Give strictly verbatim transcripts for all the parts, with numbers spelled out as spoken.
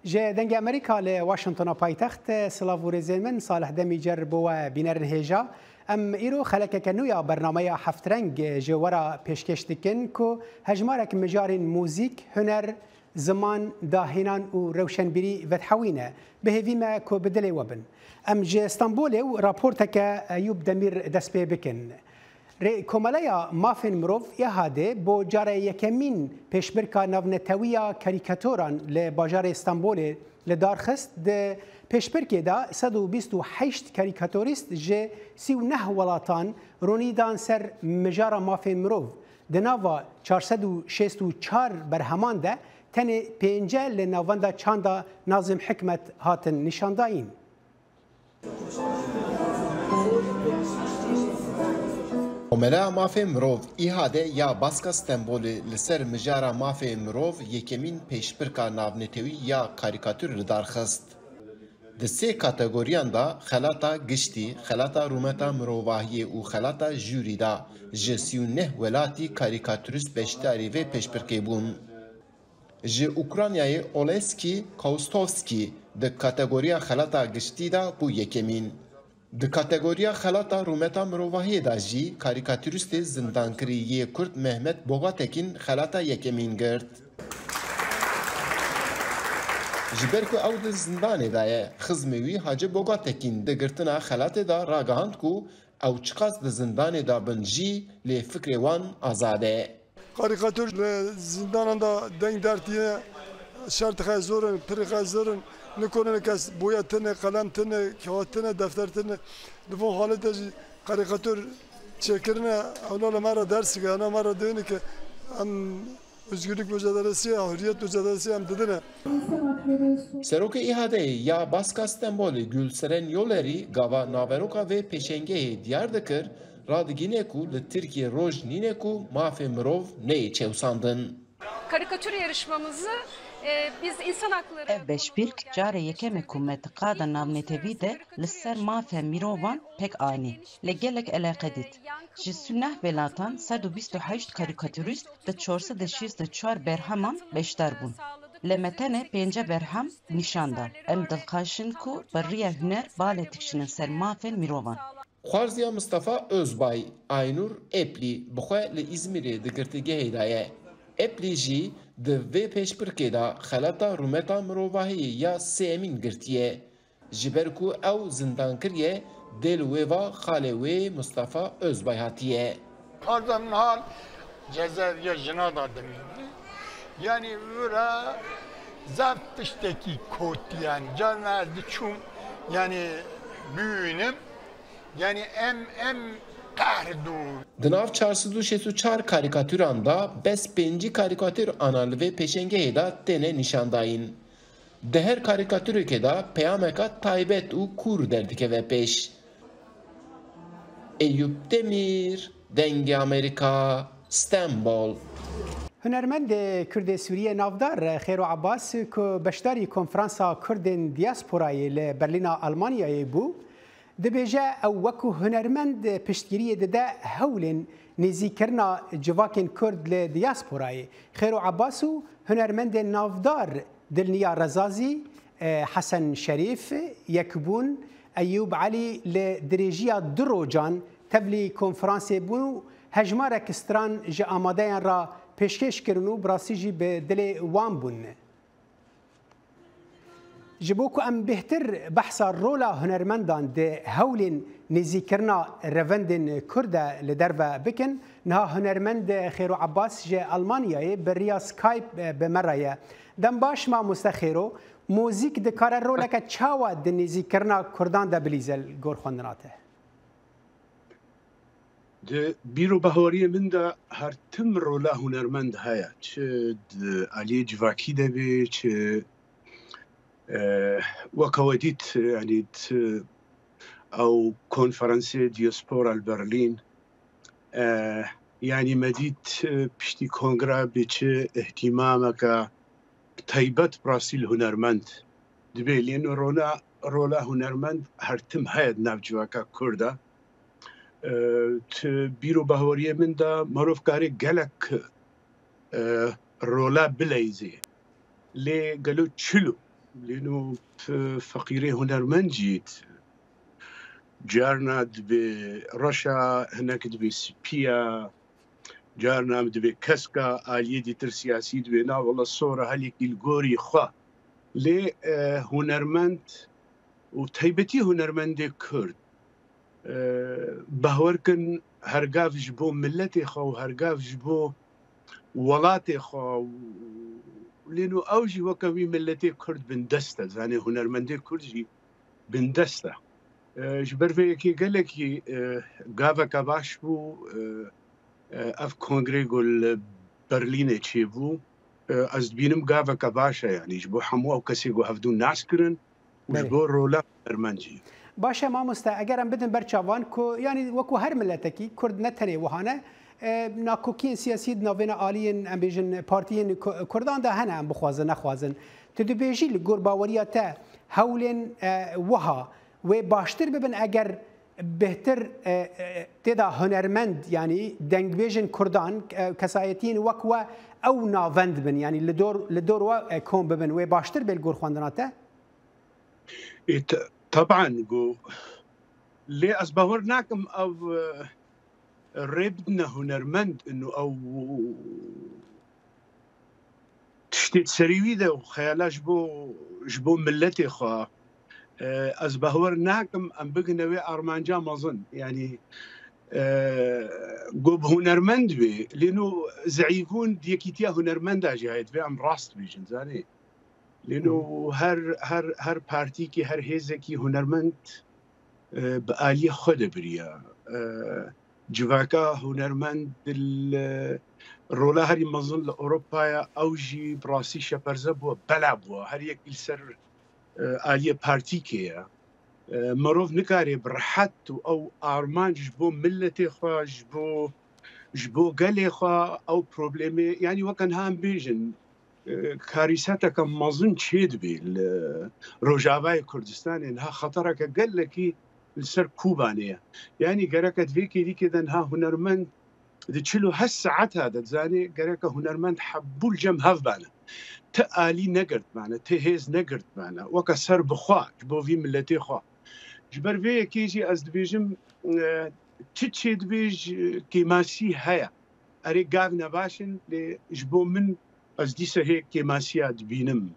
Ji Dengê Amerîka li Washingtona paytext, silav û rêzên min, Salih Demîcer bo we bînerin hêja. Em îro xelekeke nû ya bernameya Heftreng ji we re pêşkêş dikin ku hejmarek mijarên muzîk, huner, ziman, dahênan û rewşenbîrî vedihewîne. Bi hêvî me ku bi dilê we bin. Em ji Stenbolê û raporteke Eyûb Demîr dest pê bikin. Rê Komeleya Mafên Mirov, E H D, bo carê yekemîn pêşbirka navnetewî ya karîkatoran li bajarê Stenbolê li dar xist. Di pêşbirkê de sed û bîst û heşt karîkatorîst ji sî û neh welatan ronî dan ser mijara mafên mirov. Di nava çar sed û şêst û çar berheman de tenê pênce li Navenda Çanda Nazim Hikmet hatin nîşandayîn. Komeleya Mafê Mirov, E H D, ya Baska Stenbolê li ser mijara mafê mirov yekemîn pêşbirka navnetewî ya karîkatûr li dar xist. Di sê kategoriyan de, xelata giştî, xelata rûmeta mirovahiyê û xelata jûrî de ji sî û neh welatî karîkatûrîst beşdarî vê pêşbirkê bûn. Ji Ukraynayê Oleski Kaustovski di kategoriya xelata giştî de bû yekemîn. Di kategoriya xelata rûmeta mirovahiyê de jî karîkatûristê zindankirî yê Kurd Mehmet Bogatekîn xelata yekemîn girt. Ji ber ku ew di zindanê de ye, xizmê wî Hacı Bogatekîn di girtina xelatê de ragihand ku ew çiqas di zindanê de bin jî, lê fikrê wan azad e. Karîkatûr li zindanan de deng dertîne, şertê xwe zor in, pirê xwe zor in, nikonin kes boya tine, qelem tine, kağıt tine, defter tine. Di van haletê jî karîkatûr çêkirine, ewna li me re dersike, ewna me re dênike em özgürlük mücadelesi, hürriyet mücadelesi em didine. Serokê E H D'yê ya Baska Stenbolê Gülseren Yolerî gava naveroka vê pêşengehê diyar dikir, radigîne ku li Tirkiyê roj nîne ku mafê mirov neyê çewsandin. Karikatür yarışmamızı, e, biz insan hakları Ev beşbîrk carê yekem e ku metiqa de navnetewî de li ser mafê mirovan pêk anî. Lê gelek eleqe dît. Ji sî û neh welatan sed û bîst û heşt karîkatûrîst di çar sed û şêst û çar berheman beşdar bûn. Lê me tenê pênce berhem nîşan da. Em dilxweş in ku bi riya huner balê dikişînin ser mafên mirovan. Xwarziya Mistefa Özbay, Aynur Eplî, bi xwe li Îzmîrê di girtîgehê de ye. Eplî jî di vê pêşbirkê de xelata rûmeta mirovahiyê ya sêyemîn girtiye. Ji ber ku ew zindankirî ye, dê li wê va xalê wê Mistefa Özbay hatiye. Kazanhal cezaevinde jina da dimîne. Yani öyle zaf tiştekî kotî yani. Carna ez diçûm yani büyüğünüm. Yani em, em qehr dû. Di nav çar sed û şêst û çar karîkatûran de bes pêncî karîkatûr ana li vê pêşengehê de têne nîşandayîn. Di her karîkatûrekê de peyameka taybet û kûr derdikeve pêş. Eyûp Demîr, Dengê Amerîka, Stenbol. Hunermendê Kurdê Sûriyê navdar Xêro Abbas ku beşdarî Konferansa Kurdên Diyasporayê li Berlîna Almanyayê bû, dibêje ew wekû hunermend piştgiriyê dide hewlên nêzîkirina civakên Kurd li diyasporayê. Xêro Abbas û hunermendên navdar Dilniya Rezazî, e, Hesen Şerîf, Yekbûn, Eyûb Elî li dirêjiya du rojan tevlî konferansê bûn û hejmarek stran ji amadeyan re pêşkêş kirin û bi rastî jî bi dilê wan bûn. Ji bo ku em bêhtir behsa rola hunermendan di hewlên nêzîkirina revendên Kurd de li derve bikin, niha hunermend Xêro Abbas ji Almanyayê bi riya Skype bi me re ye. Dem baş, mamoste Xêro. Muzîk dikare roleke çawa di nêzîkirina Kurdan de bilîze li gor xwendina te? Di bîr û baweriyê min de her tim rola hunermend heye. Çi di aliyê civakî de bê, çi, e, weke we dît, yanî, t-, ew konferansê diaspora li Berlîn, e, yanî me dît, e, piştî kongre bê çi îhtîmameke taybet bi rastî li hunermend dibe. Lê rola, rola hunermend her tim heye di nav civaka Kurd de. E, di bîr û baweriyê min de mirov kare gelek, e, rola bileyzê. Lê gelo çilo Lêno f-, feqîrê hunermend jî carna dibê reşa, hinek dibê spiya, carna dibê keska, aliyê dîtir siyasî dibê na wela sora helîkî li gorî xwe. Lê, e, hunermend û taybetî hunermendê Kurd, e, behwer kin hergav ji bo miletê xwe û hergav ji bo welatê xwe û lêno ew jî weke wî miletê Kurd bindest e. Zanê hunermendê Kurd jî bindest e. E, ji ber vê yekê gelekî, e, gaveke baş bû, e, e, ev kongre ku li Berlînê çêbû, e, ez dibînim gaveke baş e, yanî ji bo hemû ew kesê ku hevdû nas kirin û ji Belê. bo rola hunermend jî. Baş e mamoste, eger em bidin ber çavan ku, yanî wekû her miletekî, Kurd ne tenê wiha ne, e, nakokiyên siyasî di navêna aliyên, em bêjin, partiyên Ku-, Kurdan de hene, em bixwazin, nexwazin. Tu dibêjî li gor baweriya te hewlên, e, wiha wê baştir bibin eger bêhtir, e, e, tê de hunermend, yanî dengbêjên Kurdan, e, kesayetiyên wek we ew navend bin, yanî li dor, li dor we, e, kom bibin, wê baştir bê li gor xwendina te? Ê, te-, teban ku lê ez bawer nakim ew, e, rê bidine hunermend û ew tiştê di serî wî de û xeyala ji bo, ji bo miletê xwe, e, ez bawer nakim em bigihine wê armanca mezin. Yanî, e, ku bi hunermend bê, lêno zeîfûn di yekîtiya hunermenda jî heye, divê em rast bêjin, zanê. Lêno Hı hı. her, her, her partîkî, her hêzekî hunermend, e, bi aliyê xwe de biriya. E, civaka hunermend li rola herî mezin li Ewropaya, ew jî bi rastî şeperze bû, bela bû. Her yek li ser, e, aliyê partîkê ye. E, mirov nikare bi rehet û ew armanc ji bo miletê xwe, ji bo, ji bo gelê xwe ew problemê, yanî weke niha em bêjin, e, karîseteke mezin çêdibê li Rojavayê Kurdistanê. Niha xetereke gelekî li ser Kobanê ye. Yanî gereke di vê kêlîkê de niha hunermend di çil û heşt saeta de, dizanê, gereke hunermend hebû li cem hev bane. Ti alî negirtmane, ti hêz negirtmane. Weke ser bi xwe, ji bo vî miletê xwe. Ji ber vê yekê jî ez dibêjim, e, çi çêdibê ji kêmasî heye. Erê, gav nebaş in, lê ji bo min ez dîsa hê kêmasiya dibînim.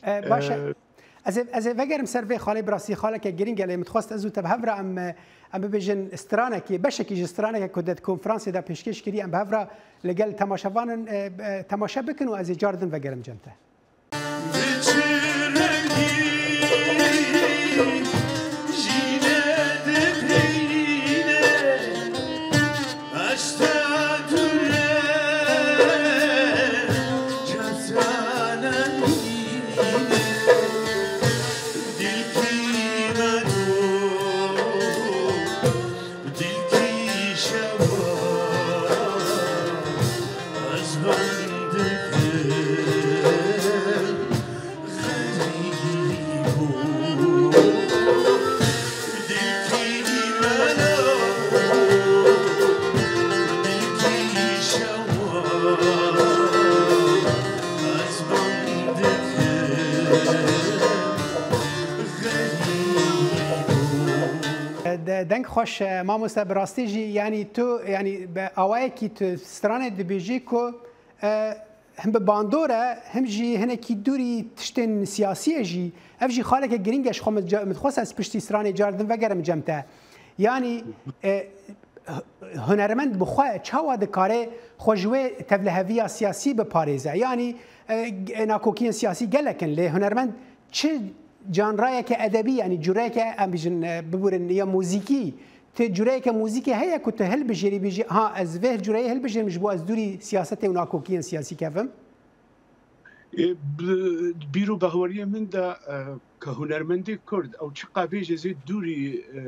E, baş e. E, Ez ê, ez ê vegerim ser vê xalê, bi rastî xaleke girîng e, lê min dixwest ez û te bi hev re em, e, em bibêjin stranekê, beşekî ji straneke ku di konferansê de pêşkêş kirî, em bi hev re li gel temaşevanin, e, e, temaşe bikin û ez ê car din vegerim cem te. De-, deng xweş, e, mamoste, bi rastî jî, yanî tu, yanî bi awayekî tu stranê dibêjî ku, e, him bi bandor e, him jî hinekî dûrî tiştên siyasî ye jî. Ev jî xaleke girîng e ji xwe, min ca-, min dixwest ez piştî stranê car din vegerim cem te. Yanî, e, h-, hunermend bi xwe çawa dikare xwe ji wê tevliheviya siyasî biparêze? Yanî, e, g-, nakokiyên siyasî gelek in, lê hunermend çi canrayeke edebî, yanî cureyeke, em bijin, e, biburin ya muzîkî, ti cureyeke muzîkê heye ku tu hilbijêrî, bijî, ha, ez vê cureyê hilbijêrim ji bo ez dûrî siyasetê û nakokiyên siyasî kevim? E, bi-, bîr û baweriyê min de, e, ke hunermendê Kurd ew çiqa bêje zê dûrî, e,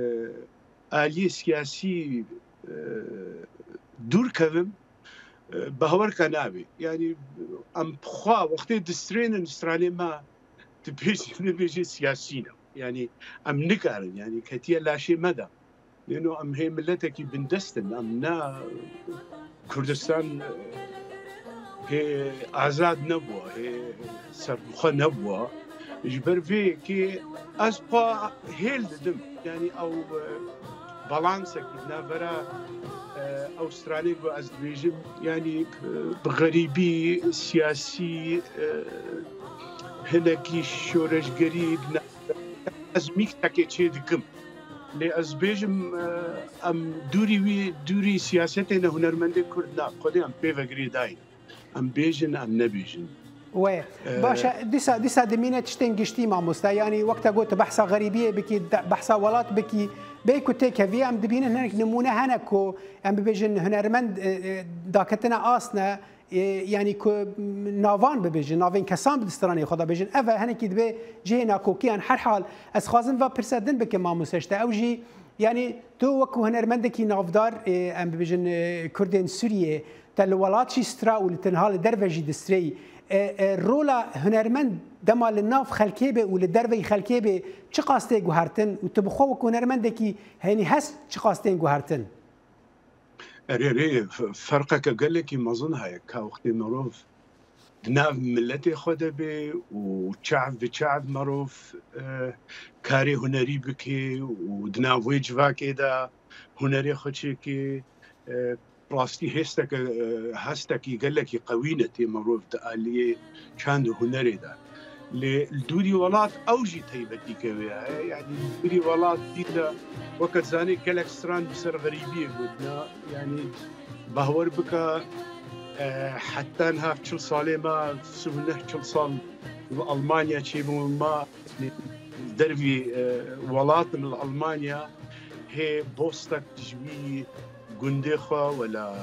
aliyê siyasî, e, dûr kevim, e, bawer ke nabê. Yanî em bi xwe wextê distrênin stranê me, tu bêjî nebêjî siyasî ne. Yanî em nikarin, yanî ketiye laşê me de. Lêno em hê miletekî bindest in, em ne Kurdistan hê azad nebû, hê serbixwe nebû. Ji ber vê yekê ez xwe hêl didim. Yanî ew, e, balansekî di navbera, e, ew stranê ku ez dibêjim, yanî, e, bi xerîbî, siyasî, e, hinekî şoreşgerî di nav-, ez mîktekê çê dikim. Lê ez bêjim, e, em dûrî wî, dûrî siyasetê ne, hunermendê Kurd ne. Xwedê em pê ve girêdayîn. Em bêjin, em nebêjin. Wê. Ee, Baş e, dîsa, dîsa dimîne tiştên giştî, mamoste. Yanî wek te got, behsa xerîbiyê bikî, de-, behsa welat bikî. Bê ku têkevî, em dibînin hinek nimûne hene ku em bibêjin hunermend, e, e, daketine asne, e, yanî ku navan bibêjin, navên kesan bi stranê xwe de bêjin. Ev e, hinekî dibe cihê nakokiyan. Her hal, ez xwazim va pirse din bikim, mamoste, ji te. Ew jî, yanî tu wekî hunermendekî navdar, e, em bibêjin, e, Kurdên Sûriyê, te li welat jî stra û li tenha li derve jî distreyî. E, e, rola hunermend dema li nav xelkê be û li derveyî xelkê be, çiqas tê guhertin û tu bi xwe wek hunermendekî henî hes çiqas tên guhertin? Erê, erê, f-, ferqeke gelekî mezin heye. Ka wextê merov di nav miletê xwe de be û çav bi çav merov, e, karê hunerî bike û di nav wê civakê de hunerê xwe çêke, e, rastî hêsteke, e, hestekî gelekî qewî ne tê merov di aliyê çand û hunerê de. Lê li dûrî welat ew jî taybetîke wê heye. Yanî li dûrî welat dî de weke zanî gelek stran bi ser xerîbiyê gotina. Yanî bahwer bike, e, heta niha çil salê me, sî û neh çil sal li Almanya çêbûm me, dervî, e, welat li Almanya hê bostek ji wî gundê xwe wela,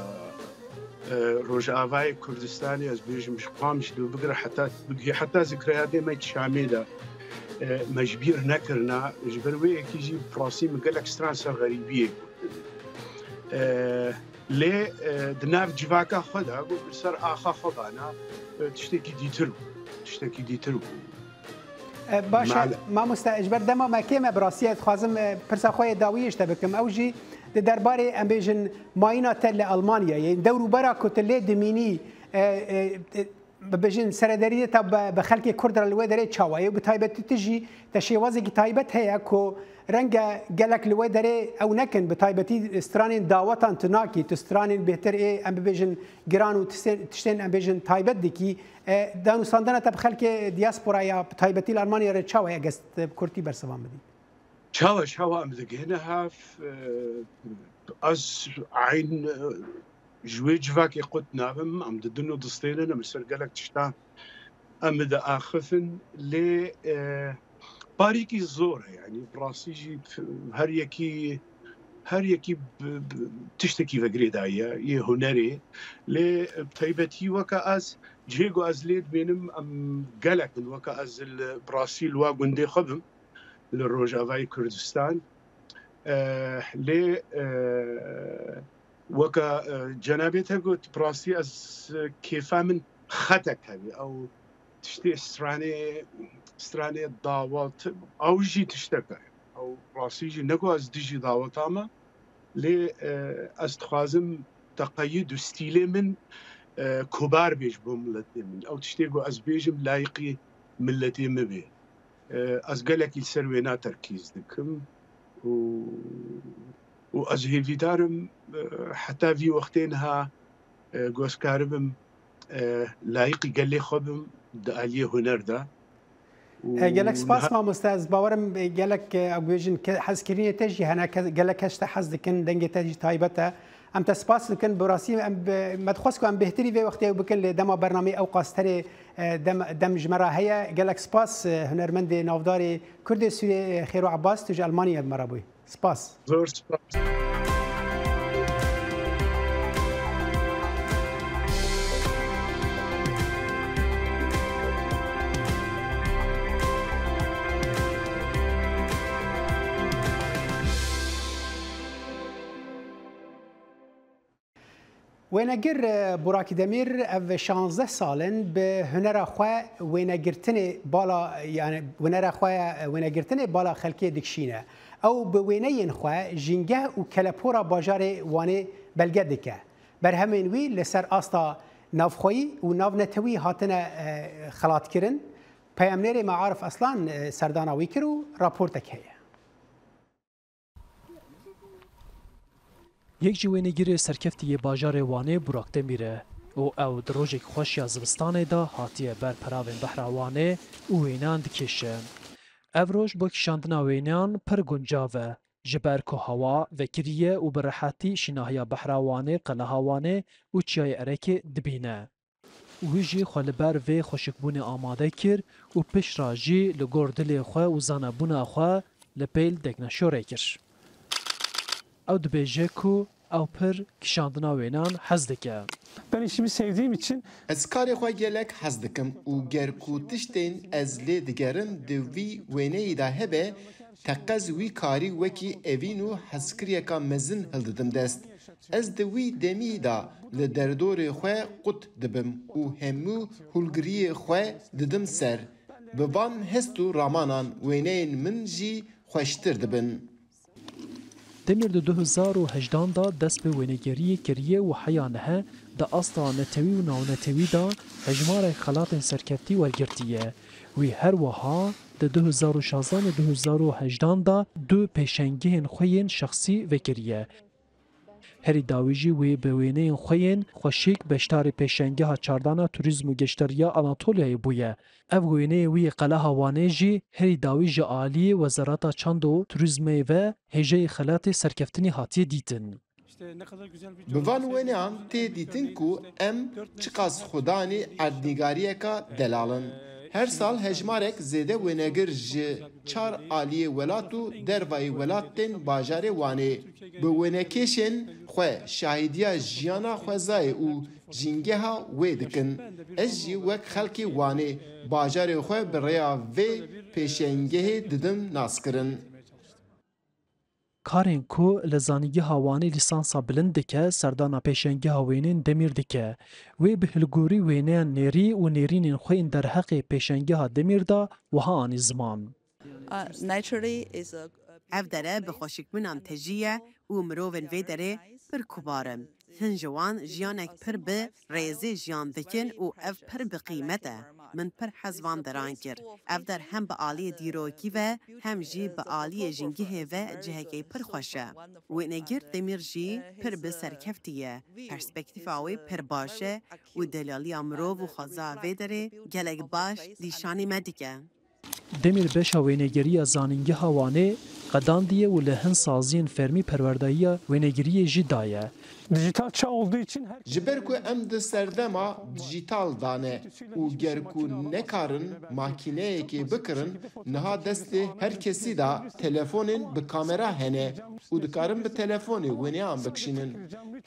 e, Rojavayê Kurdistanê, ez bêjim ji Qamişlo bigire heta, bigihê heta zikreyadê me Şamê de, e, me ji bîr nekirina. Ji ber wê yekê jî bi rastî min gelek stran ser xerîbiyê gotin. E, lê, e, di nav civaka xwe de, got, li ser axa xwe dana, e, tiştekî dîtir bû. Tiştekî dîtir bû. E, baş e, Mal- mamoste, ji ber dema me kêm e, bi rastî ez dixwazim, e, pirsa xwe yê dawiyê ji te bikim. Ew jî di derbarê, em bêjin, mayîna te li Almanyayê, dewr û bera ku tu lê dimînî, e, e, e, bibêjin serederiyê te bi, bi xelkê Kurd re li wê derê çawa ye? Û bi taybetî tu jî te şêwazekî taybet heye ku renge gelek li wê derê ew nekin, bi taybetî stranên dawetan tu nakî, tu stranên bêhtir ê, em bibêjin, giran û tiştên, tiştên em bêjin taybet dikî. E, danûstandina te bi xelkê diaspora ya bi taybetî li Almanya re çawa ye, eger tu bi kurtî bersivan bidî? Çawa, çawa em digihine hev, e, ez eyn, e, ji wê civakê qut nabim, em didin û distênin, em li ser gelek tiştan em diaxifin, lê, e, parîkî zor e, yanî bi rastî jî her yekî, her yekî bi, bi tiştekî ve girêdayî ye, yê hunerê. Lê bi taybetî weke ez, cihê ku ez lê dibînim, em gelek in, weke ez li, bi rastî li wa gundê xwe bim, li Rojavayê Kurdistan. E, lê, e, weke, e, cenabê te got, bi rastî ez, e, kêfa min xetek hebî. Ew tiştê stranê, stranê dawet, ew jî tiştek e. Ew rastî jî ne ku ez dijî daweta me, lê, e, ez dixwazim teqeyid û stîlê min, e, kobar bê ji bo miletê min. Ew tiştê ku ez bêjim layiqî miletê min bê. E, ez gelekî li ser wêna terkîz dikim û, û ez hêvîdar im, e, heta vî wextê niha, e, ku ez karibim, e, layîqî gelê xwe bim di aliyê huner de. Û E, gelek spas niha mamoste, ez bawerim, e, gelek, e, ew bêjin ke-, hezkirinê te jî hene, ke-, gelek kes te hez dikin, dengê te jî taybet e. Em te spas dikin, bi rastî em bi, me dixwest ku em bêhtirî vê wextê ew bikin, lê dema bernameyê ewqas tenê, e, dem, dem ji me re heye. Gelek spas, e, hunermendê navdarê Kurdê Sûriyê, e, Xêro Abbas, tu ji Almanyayê bi me re bûyî. Spas. Zor spas. Wênegir, e, Burakî Demîr ev şanzdeh sal in bi hunera xwe wênegirtinê bala, yani hunera xwe wênegirtinê bala xelkê dikişîne. Ew bi wêneyên xwe jîngeh û kelepora bajarê Wanê belge dike. Berhemên wî li ser asta navxweyî û navnetewî hatine, e, xelatkirin. Peyamnêrê me Arif Aslan, e, serdana wî kir û raportek heye. Yek ji wênegirê serkeftî yê bajarê Wanê Burak Demîr e û ew di rojek xweş ya zivistanê de hatiye ber peravên behra Wanê û wêneyan dikêşe. Ev roj bo kişandina wêneyan pir guncav e, ji ber ku hewa vekirî ye û bi rehetî şînahiya behra Wanê, qeleha Wanê û çiyayê Erekê dibîne. Wî jî xwe li ber vê xweşikbûnê amade kir û piştre jî li gor dilê xwe û zanebûna xwe li pêl deknaşorê kir. Ew dibêje ku ew pir kişandina wênan hez dike. Ben işimi sevdiğim için Ez karê xwe gelek hez dikim û ger ku tiştên ez lê digerim di vî wêneyî de hebe, teqez wî karî wekî evîn û hezkiriyeka mezin hildidim dest. Ez di wî demî de li derdorê xwe qut dibim û hemû hûlgiriyê xwe didim ser. Bi van hest û ramanan wêneyên min jî xweştir dibin. Demîr di du hezar û hejdan de dest bi wênegeriyê kiriye û heya niha di asta netewî û navnetewî de hejmarek xelatên serkeftî wergirtiye. Wî her wiha di du hezar û şazdan û du hezar û hejdan de du pêşengihên xwe yên şexsî vekiriye. Herî dawî jî wê bi wêneyên xwe yên xweşik beşdarî pêşengeha çardana Turîzm û Geşteriya Anatoliyayê bûye. Ev wêneyê wî yê Qeleha Wanê jî herî dawî ji aliyê Wezareta Çand û Turîzmê ve hêjayî xelatê serkeftinê hatiye dîtin. Bi van wêneyan tê dîtin ku em çiqas xudanê erdnîgariyeka delal in. Her sal hejmarek zêde wênegir ji çar aliyê welat û dervayî welat tên bajarê Wanê. Bi wênekêşên xwe şahîdiya jiyana xwezayê û jîngeha wê dikin. Ez jî wek xelkê Wanê bajarê xwe bi rêya vê pêşengehê didim naskirin. Karên ku li Zanîngeha Wanê lîsansa bilind dike, serdana pêşengeha wênên Demîr dike. Wê bi hilgorî wêneyan nêrî û nêrînên xwe yên derheqê pêşengeha Demîr de wiha anî ziman. Ev dere bi xweşikbûnan tejî ye û mirovên vê derê pir kubar in. Hin ji wan jiyanek pir bi rêzê jiyan dikin û ev pir bi qîmet e. Min pir hez van deran kir. Ev der hem bi aliyê dîrokî ve hem jî bi aliyê jîngehê ve cihekê pir xweş e. Wênegir Demîr jî pir bi serkeftî ye. Perspektîfa wê pir baş e û delaliya mirov û xweza vê derê gelek baş dîşanî me dike. Demîr beşa wênegeriya Zanîngeha Wanê qedandiye û li hin saziyên fermî perwerdayiya wênegiriyê jî daye. Dijital çağ olduğu için her Ji ber ku em di serdema dijital de ne û ger ku nekarin makîneyekê bikirin, niha destê her kesî de telefonên bi kamera hene û dikarin bi telefonê wêneyan bikişînin.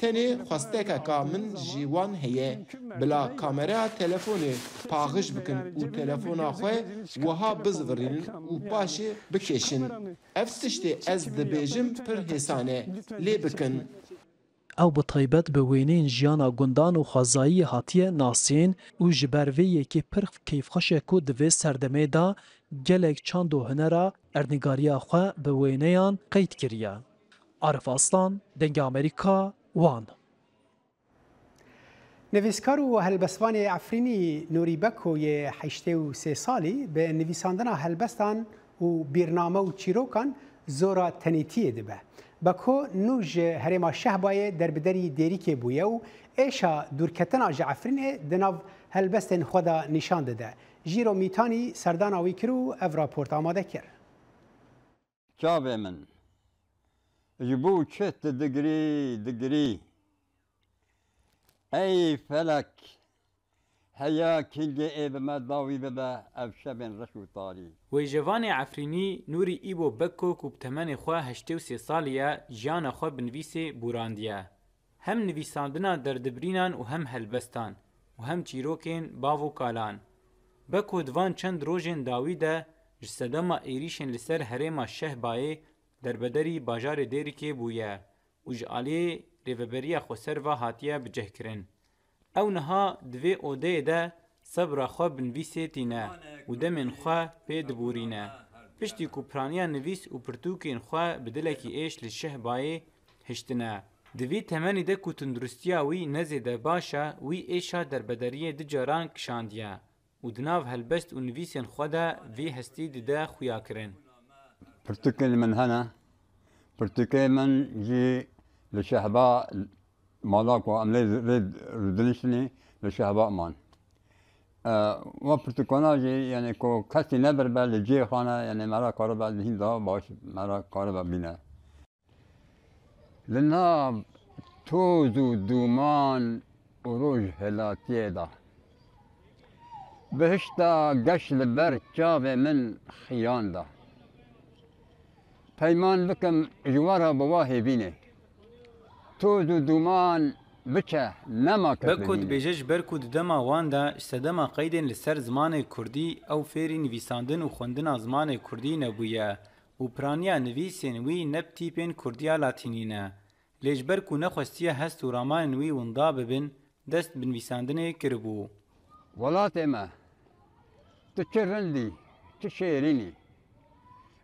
Tenê xwestekeka min ji wan heye, bila kameraya telefonê paxij bikin û telefona xwe wiha bizivirînin û paşê bikêşin. Ev tiştê ez dibêjim pir hêsan e, lê bikin. Ew bi taybet bi wêneyên jiyana gundan û xwezayiyê hatiye nasîn û ji ber vê yekê pir keyfxweş e ku di vê serdemê de gelek çand û hunera erdnîgariya xwe bi wêneyan qeyd kiriye. Arif Aslan, Dengê Amerîka, Wan. Nivîskar û helbestvanê Efrînî Nûrî Beko yê heştê û sê salî bi nivîsandina helbestan û bîrname û çîrokan zora tenêtiyê dibe. Beko nû ji herêma Şehbayê derbiderî Dêrikê bûye û êşa dûrketina ji Efrînê di nav helbestên xwe de nîşan dide. Jîro Mîtanî serdana wî kir û ev raport amade kir. Çavê min, ji bo çi tu digirî, digirî? Ey felek, heya kingê ê bi me dawî bibe ev şevên reş û tarî. Wêjevanê Efrînî Nûrî Îbo Bekko ku bi temenê xwe heştê û sê salî ye, jiyana xwe bi nivîsê bûrandiye. Hem nivîsandina derdibirînan û hem helbestan û hem çîrokên bav û kalan. Beko di van çend rojên dawî de ji sedema êrîşên li ser herêma Şehbayê derbederî bajarê Dêrikê bûye û ji aliyê Rêveberiya Xweser ve hatiye bicihkirin. Ew niha di vê odeyê de sebra xwe bi nivîsê tîne û demên xwe pê dibûrîne. Piştî ku piraniya nivîs û pirtûkên xwe bi dilekî êş li Şehbayê hiştine. Di vî temenî de ku tunduristiya wî ne zêde baş e, wî êşa derbederiyê du caran kişandiye. û di nav helbest û nivîsên xwe de vî hestî dide xuyakirin. Pirtûkên min hene. Pirtûkê min jî li Şehba mala ku em lê rê rûdiniştinî li Şehba man. E, Wa pirtûkana jî, yani ku kesî nebiribe li cihê xwe ne, yani me re karibe di hîn daha baş me re karibe bîne. Li nav toz û dûman û rojhilatiyê de bihişta geş li ber çavê min xiyan da. Peyman bikim ji we re bi wa hêvînê. Toz û dûman biçe, nema kete Beko dibêje ji ber ku di dema wan de ji sedema qeydên li ser zimanê kurdî ew fêrî nivîsandin û xwendina zimanê kurdî nebûye û piraniya nivîsên wî ne bi tîpên kurdiya latînî ne. Lê ji ber ku nexwestiye hest û ramanên wî winda bibin, dest bi nivîsandinê kiribû. Welatê me, tu çi rind î, çi şêrîn î.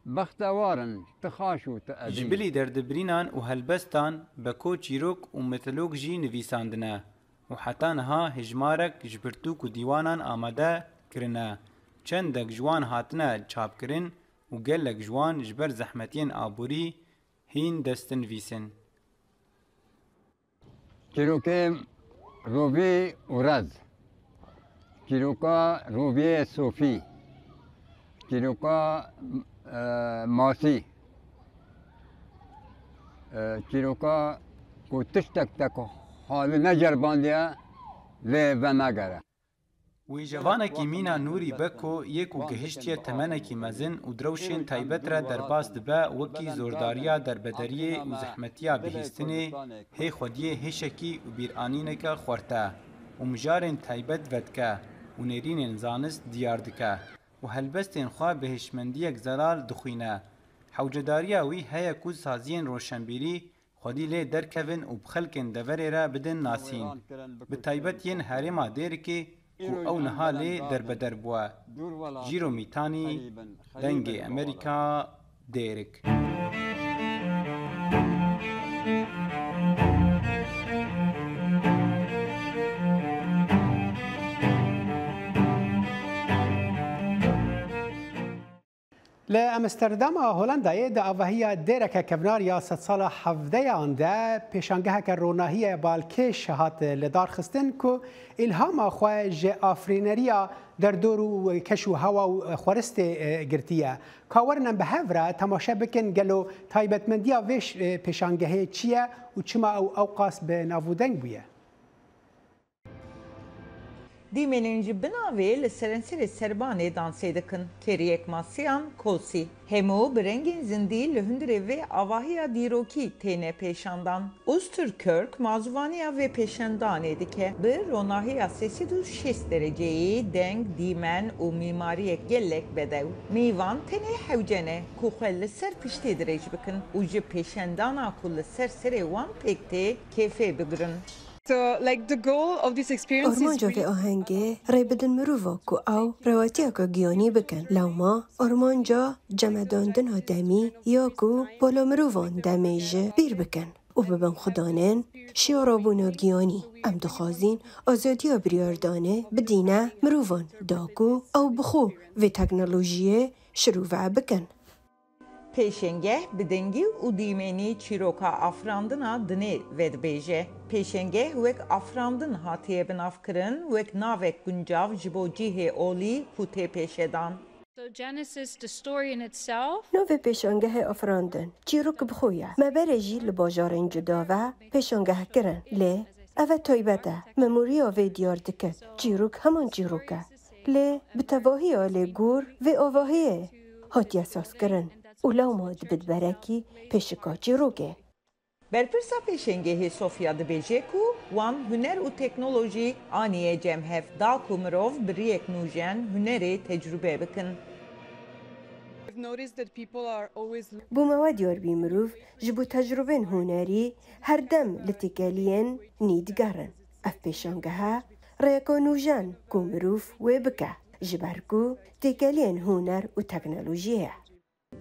Bextewar in, tu xaş û tu edîn î. Ji bilî derdibirînan û helbestan, Beko çîrok û mitolog jî nivîsandine û heta niha hejmarek ji pirtûk û dîwanan amade kirine. Çendek ji wan hatine çapkirin û gelek ji wan ji ber zehmetiyên aborî hîn destinivîs in. Çîrokê Rovî û Rez, çîroka Roviyê Sofî, çîroka e, Masî, e, çîroka ku tiştek te ku halî necerbandiye lê venegere. Wêjevanekî mîna Nûrî Beko yê ku gihiştiye temenekî mezin û di rewşên taybet re derbas dibe wekî zordariya derbedariyê û zehmetiya bihîstinê hê xwediyê hêşekî û bîranîneke xwerte û mijarên taybet vedike û nêrînên zanist diyar dike û helbestên xwe bi hişmendiyek zelal dixwîne. Hewcedariya wî heye ku saziyên roşenbîrî xwedî lê derkevin û bi xelkên deverê re bidin nasîn, bi taybet yên herêma Dêrikê ku ew niha lê derbeder bûye. Cîro Mîtanî, Dengê Emerîka, Dêrik. Li Amsterdama Holandayê di avahiya dêreke kevnar ya sedsala hevdeyan de pêşangeheke ronahiyê balkêş hat lidarxistin ku îlhama xwe ji afirîneriya derdor û keş û hewa û xweristê girtiye. Ka werin em bi hev re temaşe bikin gelo taybetmendiya vê pêşangehê çi ye û çima ew ewqas bi nav û deng bûye? Dîmenên ji binavê li serenserê serbanê dansê dikin. Kêriyek masiyan, kosî. Hemû bi rengên zindî li hundirê vê avahiya dîrokî têne pêşandan. Osterkirk mazûvaniya vê pêşandanê dike. Bi ronahiya sê sed û şêst dereceyî, deng, dîmen û mîmariyek gelek bedew. Mêvan tenê hewce ne ku xwe li ser piştê dirêj bikin û ji pêşendana ku li ser serê wan pêk tê, kêfê bigirin. So, like, the goal of this experience is Armanca vê really ahengê rê bidin mirova ku ew rewatiyeke giyanî bikin. Lewma armanca cemedandina demî ya ku bala mirovan demê ji bîr bikin û bibin xudanên şiyarabûna giyanî. Em dixwazin azadiya biryardanê bidîne mirovan da ku ew bi xwe vê teknolojiyê şirove bikin. Pêşengeh bi dengî û dîmenî çîroka afirandina dinê vedibêje. Pêşengeh wek afirandin hatiye binavkirin, wek navek guncav ji bo cihê olî ku tê pêşedan. So Genesis, the story in itself. Navê pêşangehê afirandin çîrok bi xwe ye. Me berê jî li bajarên cuda ve pêşangeh kirin. Lê ev e taybet e. Memoriya vê diyar dike. Çîrok heman çîrok e. Lê bi tevahiya lêgor vê avahiyê hatiye sazkirin û lewma dibe berekî pêşika çîrokê. Berpirsa pêşengehê Sofya dibêje ku wan huner û teknolojî aniye cem hev, da ku mirov bi riyek nûjen hunerê tecrube bikin. I've noticed that people are always Bo me we diyar bî mirov ji bo tecrubên hunerî her dem li têkeliyên nî digerin. Ev pêşangehe rêyeka nûjen ku mirov wê bike, ji ber ku têkeliyên huner û teknolojiyê ye.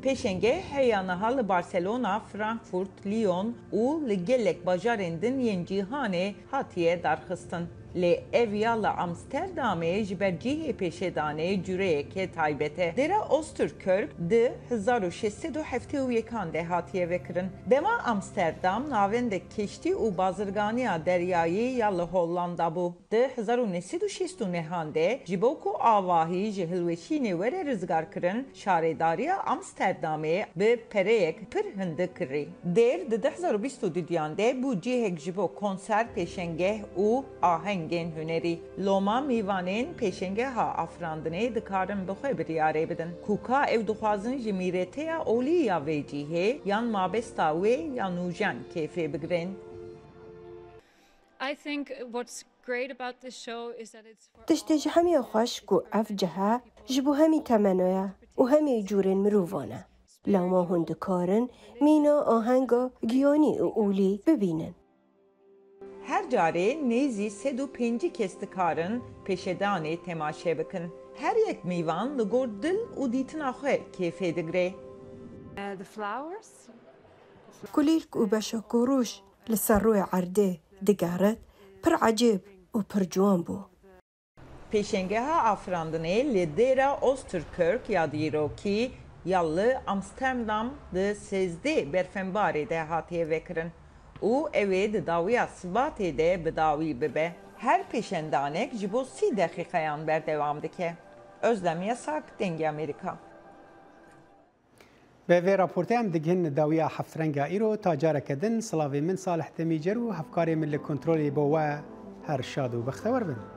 Pêşengeh heya niha li Barcelona, Frankfurt, Lyon û li gelek bajarên din yên cîhanê hatiye darxistin. Lê ev ya li Amsterdamê ji ber cihê pêşedanê cureyeke taybet e. Dêra Oosterkerk di hezar û şeş sed û heftê û yekan de hatiye vekirin. Dema Amsterdam navendek keştî û bazirganiya deryayî ya li Hollanda bû. Di hezar û neh sed û şêst û nehan de ji bo ku avahî ji hilweşînê were rizgarkirin, şaredariya Amsterdamê bi pereyek pir hindik kirî. Dêr di du hezar û bîst û duyan de bû cihek ji bo konser, pêşengeh û ahengên hunerî. Loma mîvanên pêşengeha afirandinê dikarin bi xwe biryarê bidin ku ka ew dixwazin ji mîreteya olî ya vê cihê yan mabesta wê ya nûjen kêfê bigrin. I think what's great about this show is that it's for Tiştê ji hemî xweş ku ev cihe ji bo hemî temeno ye û hemî cûrên mirovan e. Lewma hûn dikarin mîna ahenga giyanî û olî bibînin. Her carê nêzî sed û pêncî kes dikarin pêşedanê temaşe bikin. Her yek mîvan li gor dil û dîtina xwe kêfê digre. Uh, the flowers. Kulîlk û beşa ku rûş li ser rûyê erdê digerit pir ecêb û pir ciwan bû. Pêşengeha afirandinê li dêra Oosterkerk ya dîrokî ya li Amsterdam di sêzdeh berfembarê de hatiye vekirin û ew ê di dawiya sibatê de bi dawî bibe. Her pêşendanek ji bo sî deqîqeyan berdewam dike. Özlem Yasak, Dengê Amerîka. Bi vê raportê em digihîn dawiya heftrenga îro, ta careke din silavê min Salih Demîcer û hevkarê min li kontrolê bo we her şad û bextewer bin.